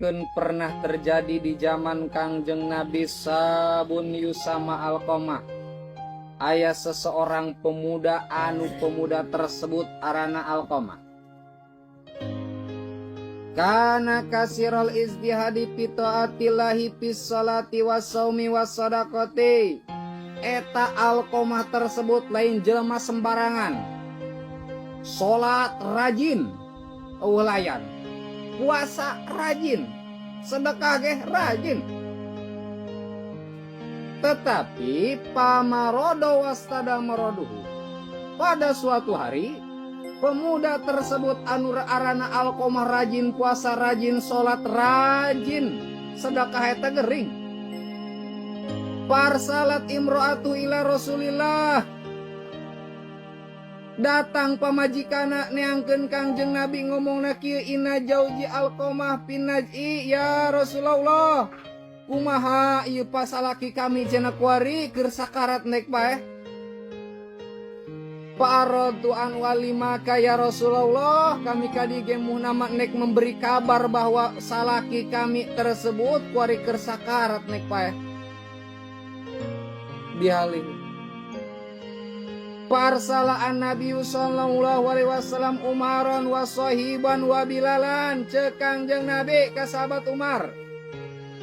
Nuturkeun pernah terjadi di zaman Kangjeng Nabi syabun yusamma Alqamah. Aya seseorang pemuda anu pemuda tersebut arana Alqamah. Kana katsiral ijtihadi fi taatillahi fis salati was saumi was sadaqati. Eta Alqamah tersebut lain jelema sembarangan. Salat rajin, layan. Puasa rajin, sedekah ge rajin. Tetapi famaradha wastadda maraduhu. Pada suatu hari pemuda tersebut anu arana Alqamah rajin puasa, rajin salat, rajin sedekah eta gering. Fa'arsalat imro'atu ila Rasulillah. Datang pamajikana neangkeun Kangjeng Nabi, ngomongna kieu, "Inna zauji Alqamah fin naj'i ya Rasulullah." Kumaha ieu pasalaki kami cenah kuari keur sakarat nek paeh. Fa'aradtu an u'allimaka ya Rasulullah, kami kadi ge nama nek memberi kabar bahwa salaki kami tersebut kuari keur sakarat nek paeh. Bihali. Fa'arsala an-Nabi sallallahu alaihi wasallam Umaran wa Shahiban wa Bilalan. Cek Kangjeng Nabi ka sahabat Umar.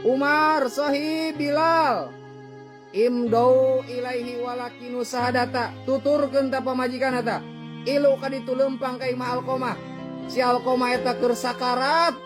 Umar, Sahib, Bilal. Imdhau ilaihi wa laqqinu syahadata. Tuturkeun ta pamajikan eta. Ilu ka ditu, lempang ka imah Alqamah. Si Alqamah eta keur sakarat.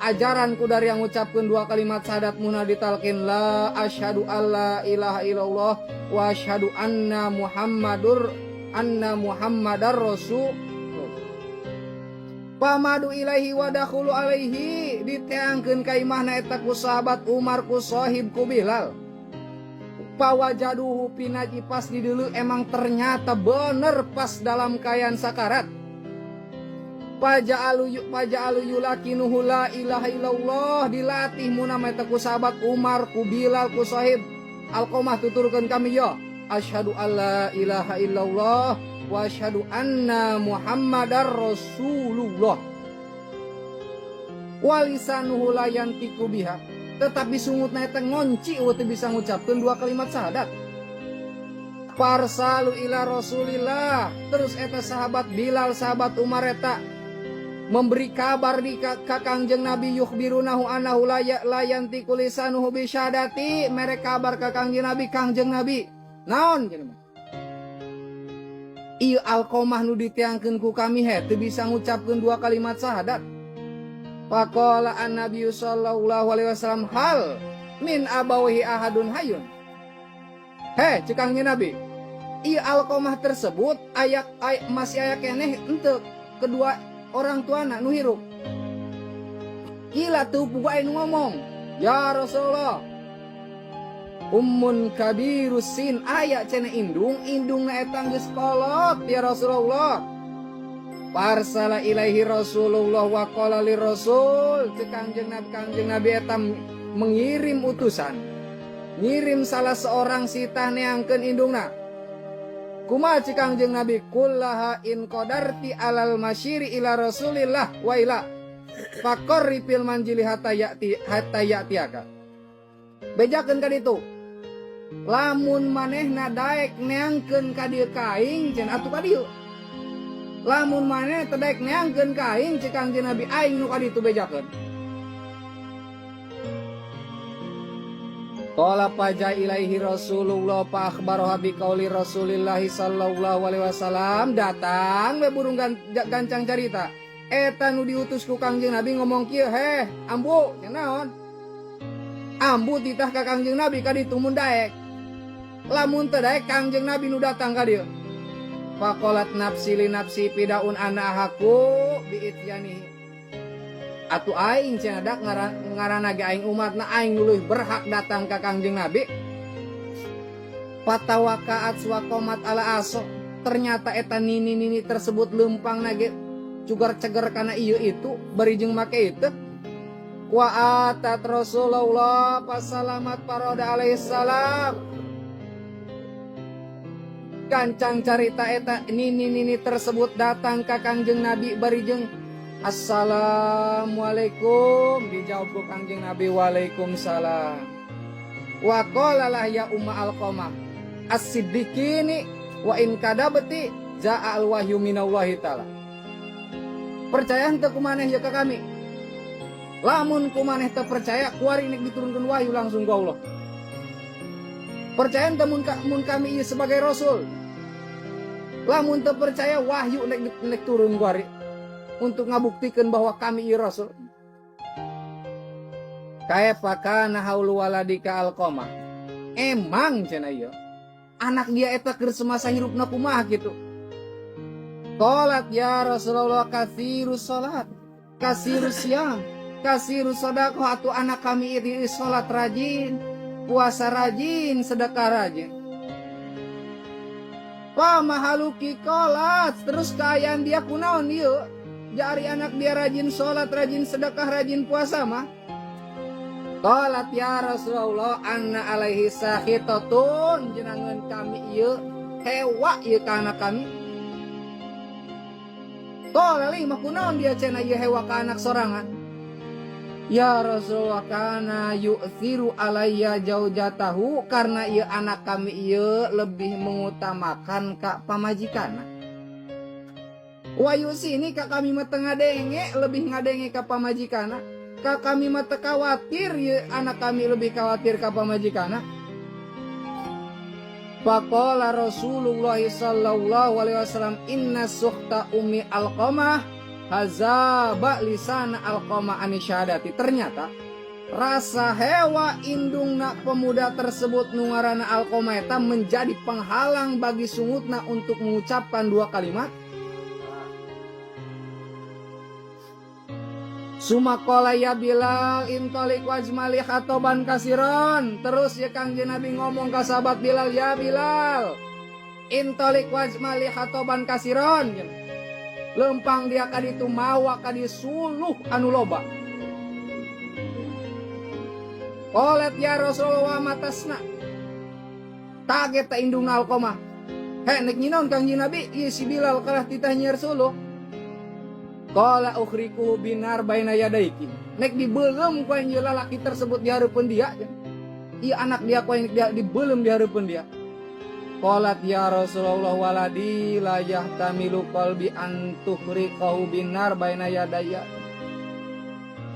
Ajaran ku dari yang ngucapkeun dua kalimat syahadat, muna ditalkin, la asyhadu alla ilaha illallah wa asyhadu anna Muhammadar rasul. Famadhau ilaihi wa dakhulu alaihi, diteangkeun ka imahna eta ku sahabat Umar, ku Sahib, ku Bilal. Fawajaduhu fin naj'i, pas di dulu emang ternyata bener pas dalam kaayaan sakarat. Faja'alu yulaqqinuhu la ilaha illallah, dilatih muna eta ku sahabat Umar, ku Bilal, ku Sahib. Alqamah, tuturkeun kami yo. Asyhadu alla ilaha illallah wa asyhadu anna Muhammadar Rasulullah. Walisanuhu la yantiqu biha. Tetapi sungutna eta ngonci, teu bisa ngucapkeun dua kalimat syahadat. Fa'arsalu ila Rasulillah. Terus eta sahabat Bilal, sahabat Umar eta memberi kabar di ka Kangjeng Nabi, yukhbirunahu annahu la yantiqu lisanuhu bi syahadati, mere kabar ka Kangjeng Nabi, "Kangjeng Nabi, naon cenah ieu Alqamah nu diteangkeun ku kami he teu bisa ngucapkeun dua kalimat syahadat." Faqala an-nabiy sallallahu alaihi wasallam, hal min abawaihi ahadun hayyun? He, cek Kangjeng Nabi, ieu Alqamah tersebut ayak ay, masih aya keneh henteu kedua orang tuana nu hirup? Qila, teu puguh nu ngomong, ya Rasulullah, ummun kabirus sin, aya cenah indung, indungna eta geus kolot ya Rasulullah. Fa'arsala ilaihi Rasulullah wa qala li Rasul, cek Kangjeng Nabi, Kangjeng Nabi eta mengirim utusan, ngirim salah seorang sitah neangkeun indungna. Kumaha cek Kangjeng Nabi? Qullaha in qadarti alal masyiri ila Rasulillah wa ila faqarri fil manzili hatta ya'ti, hatta ya'tiaka. Bejakeun ka ditu. Lamun manehna daek neangkeun ka dieu ka aing cenah, atuh ka dieu. Lamun maneh teu daek neangkeun ka aing, cek Kangjeng Nabi, aing nu ka ditu bejakeun. Qala faja ilaihi Rasulullah fa akhbaraha bi qauli Rasulillah sallallahu alaihi wasallam. Datang we burung gancang carita. Eta nu diutus ku Kangjeng Nabi ngomong kieu, "Heh, ambu, naon? Ambu titah ka Kangjeng Nabi ka ditu mun daek. Lamun teu daek, Kangjeng Nabi nu datang ka dieu." Faqalat nafsi li nafsi fidaun ana ahaqqu bi ityanihi. Atuh aing cenah dak ngaranna ge aing umatna, aing nu leuwih berhak datang ka Kangjeng Nabi. Fatawaka'at wa qomat ala aso. Ternyata eta nini-nini tersebut lempang nage cugar ceger kana ieu itu bari jeung make itu. Wa atat Rasulullah fasalamat paroda alaihi salam. Gancang carita, eta nini-nini tersebut datang ka Kangjeng Nabi bari jeung Assalamualaikum, dijawab ku Kangjeng Nabi, waalaikumsalam. Wa qala lah ya umma Alqamah as-siddiqini wa in kadabti ja'a al wahyu minallahi ta'ala. Percaya henteu ku maneh ya ka kami? Lamun ku maneh teu percaya, kuari nek diturunkan wahyu langsung ku Allah. Percaya henteu mun kami ieu sebagai rasul? Lamun teu percaya, wahyu nek turun kuari untuk ngabuktikan bahwa kami ieu rasul. Kaifa kana haulu waladika Alqamah? Emang cenah ieu anak dia eta keur semasa hirupna kumaha gitu? Qalat ya Rasulullah, katsiru salat, katsiru siam, katsiru sedekah. Atuh anak kami itu salat rajin, puasa rajin, sedekah rajin. Fama haluki? Qalat, terus kaayaan dia kunaon ieu? Jari anak dia rajin salat, rajin sedekah, rajin puasa mah. Qalat ya Rasulullah, anna alaihi sakhitatun, jenangan kami ieu hewa ieu ka anak kami. Qala lima, kunaon dia cenah ieu hewa ka anak sorangan? Ya Rasulullah, kana yu'thiru alayya jaujatahu, karena ieu anak kami ieu lebih mengutamakan ka pamajikanna. Wa sini ka kami mah teu ngadenge, lebih ngadenge ka pamajikanna. Ka kami mah teu khawatir, ieu anak kami lebih khawatir ka pamajikanna. Faqala Rasulullah sallallahu alaihi wasallam, inna sukhta ummi Alqamah hazaba lisana Alqamah anisyadati. Ternyata rasa hewa indungna pemuda tersebut nu ngaranna Alqamah eta menjadi penghalang bagi sungutna untuk mengucapkan dua kalimat. Summa qala ya Bilal intoliq wajma'li hathoban katsiron. Terus ya Kangjeng Nabi ngomong ke sahabat Bilal, ya Bilal, intoliq wajma'li hathoban katsiron. Lempang dia kaditu mawa kadi suluh anu loba. Qalat ya Rasulullah matasna. Kaget ta indung Alqamah. He, nek nyinaon Kangjeng Nabi? Ieu si Bilal kalah titah nyiar suluh. Qala ukhriquhu binar baina yadaiki. Nek dibeuleum ku aing lalaki tersebut di hareupeun dia. Ieu anak dia ku aing dia dibeuleum di hareupeun dia. Qalat ya Rasulullah, waladi la yahtamilu qalbi an tuhriqahu binar baina yadaya.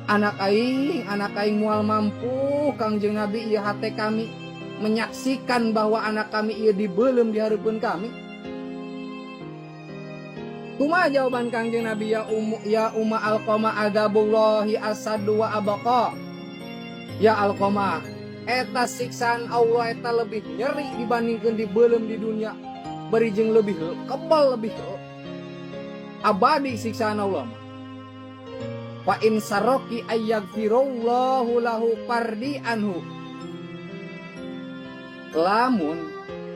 Anak aing moal mampu, Kangjeng Nabi, ieu hate kami menyaksikan bahwa anak kami ieu dibeuleum di hareupeun kami. Kumaha jawaban Kangjeng Nabi? Ya umu, ya umma Alqamah, adzabullahi asaddu wa abqa. Ya Alqamah, eta siksaan Allah eta lebih nyeri dibandingkan dibeuleum di dunia. Bari jeung lebih kebal, lebih abadi siksaan Allah. Fa in sarroki ayyaghfirullahu lahu fardi anhu. Lamun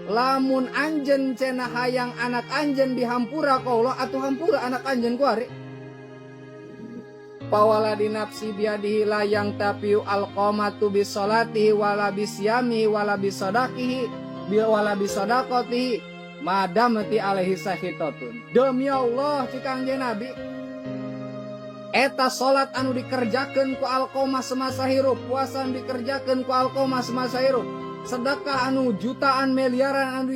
lamun anjen cenah hayang anak anjen dihampura ku Allah, atuh hampura anak anjen kuari. Fawalladzi nafsi biyadihi la yantafi'u Alqamatu bisolatihi wala bisyamihi wala bisodakihi wala bisodaqotihi madamati alaihi sakhitatun. Demi Allah, cik Kangjeng Nabi, eta salat anu dikerjakan ku Alqamah semasa hirup, puasa anu dikerjakan ku Alqamah semasa hirup, sedekah anu jutaan miliaran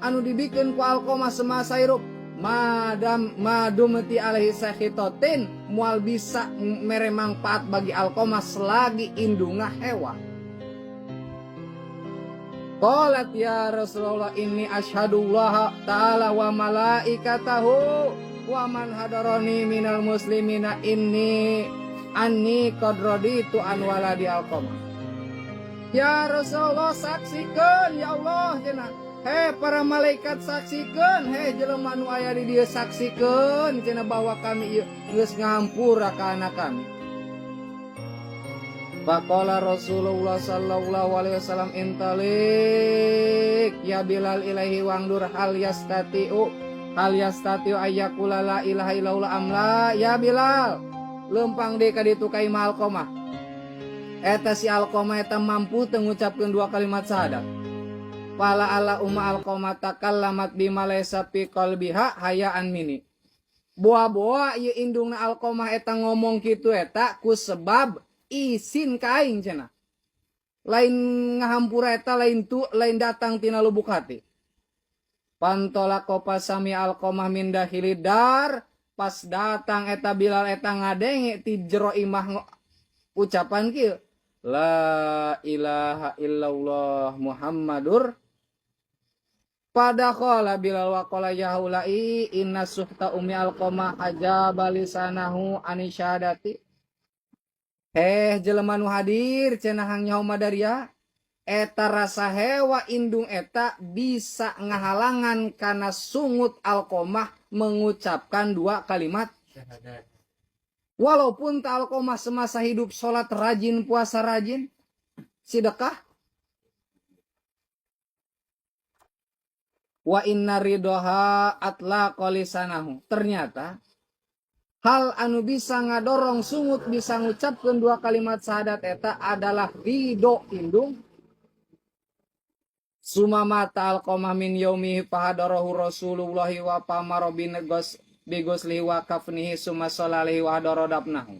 anu dibikin ku Alqamah semasa hirup, madam madumati alaihi sakhitotin, mual bisa mere manfaat bagi Alqamah selagi indungna hewa. Qalat ya Rasulullah, inni asyhadullah ta'ala wa malaikatahu wa man hadarani minal muslimina inni anni qad raditu an waladi Alqamah. Ya Rasulullah, saksikan, ya Allah cenah. He para malaikat, saksikan, he jelema nu aya di dieu, saksikan cenah bahwa kami ieu geus ngahampura ka anak kami. Faqala Rasulullah sallallahu alaihi wasallam, intaliq ya Bilal ilaihi wangdur hal yastati'u ayyakula la ilaha illallah amla. Ya Bilal, lempang deui ka ditu ka imah Alqamah. Eta si Alqamah eta mampu teu ngucapkeun dua kalimat syahadat? Fala alla umma Alqamah takallamat bima laysa fi qalbiha hayaan mini. Boa-boa ieu indungna Alqamah eta ngomong kitu eta ku sebab isin ka aing cenah. Lain ngahampura eta lain tu lain datang tina lubuk hati. Fantolaqa fasami Alqamah min dakhilid dar, pas datang eta Bilal eta ngadenge ti jero imah ucapan kieu, la ilaha illallah Muhammadur. Fadakhala Bilal wa qala ya haula'i inna suhta ummi Alqamah hajaba lisanahu ani syahadati. Eh, jelema nu hadir cenah, hang nyaho madaria eta rasa hewa indung eta bisa ngahalangan karena sungut Alqamah mengucapkan dua kalimat syahadat. Walaupun ta Alqamah semasa hidup sholat rajin, puasa rajin, sedekah. Wa inna ridoha atlaqa lisanahu. Ternyata hal anu bisa ngadorong sungut bisa ngucapkeun dua kalimat syahadat eta adalah ridho indung. Summa mata Alqamah min yaumihi fahadarahu Rasulullah wa pamara binegos biguslihi wa kafnihi summa sholalihi wa hadara dafnahu.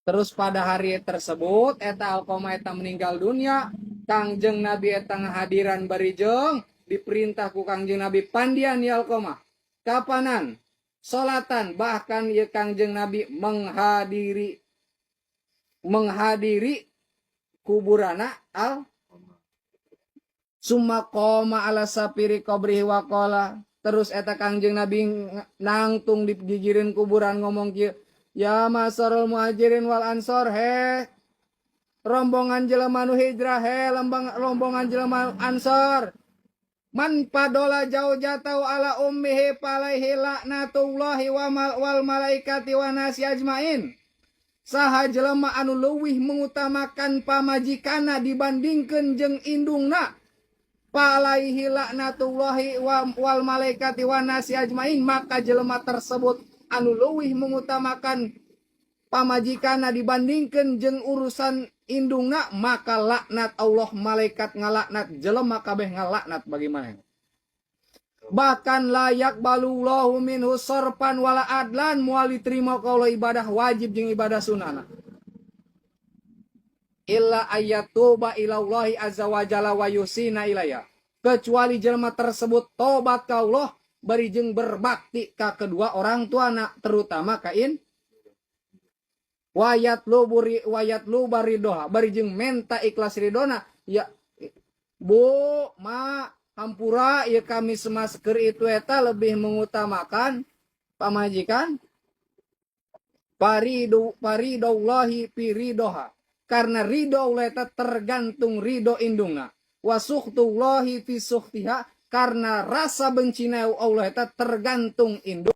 Terus pada hari tersebut eta Alqamah eta meninggal dunia, Kangjeng Nabi eta ngahadiran bari jeung diperintah ku Kangjeng Nabi pandian ya Alqamah. Kapanan, salatan, bahkan ya Kangjeng Nabi menghadiri menghadiri kuburana al summa qoma ala safiri qabrihi wa qala. Terus eta Kangjeng Nabi nangtung di gigireun kuburan ngomong kieu, ya ma'syarul muhajirin wal ansor, he rombongan jelema nu hijrah, he lembang rombongan jelema ansor, man fadola zaujatahu ala ummihi falaihi laknatullahi wa wal malaikati wa nasi ajmain. Saha jelema anu leuwih mengutamakan pamajikanna dibandingkeun jeung indungna, falaihi laknatullahi wal malaikati wa nasi ajmain, maka jelema tersebut anu leuwih mengutamakan pamajikanna dibandingkeun jeung urusan indungna, maka laknat Allah, malaikat ngalaknat, jelema kabeh ngalaknat. Bagaimana bahkan la yaqbalullahu minhu sorfan wala adlan, moal diterima ku Allah ibadah wajib jeung ibadah sunana, illa ayyatuba ilallahi azza wa jalla wa yusina ilaya, kecuali jelema tersebut tobat ka Allah bari jeung berbakti ka kedua orang tuana, terutama ka in wayat lu buri wayat lu baridoha, bari jeung menta ikhlas ridona. Ya Bu, ma, hampura ya, kami semasker itu eta lebih mengutamakan pamajikan. Faridu faridallahi firidoha, karena ridho Allah eta tergantung ridho indungna, wa sukhtullahi fi sukhtiha, karena rasa bencina Allah eta tergantung indung.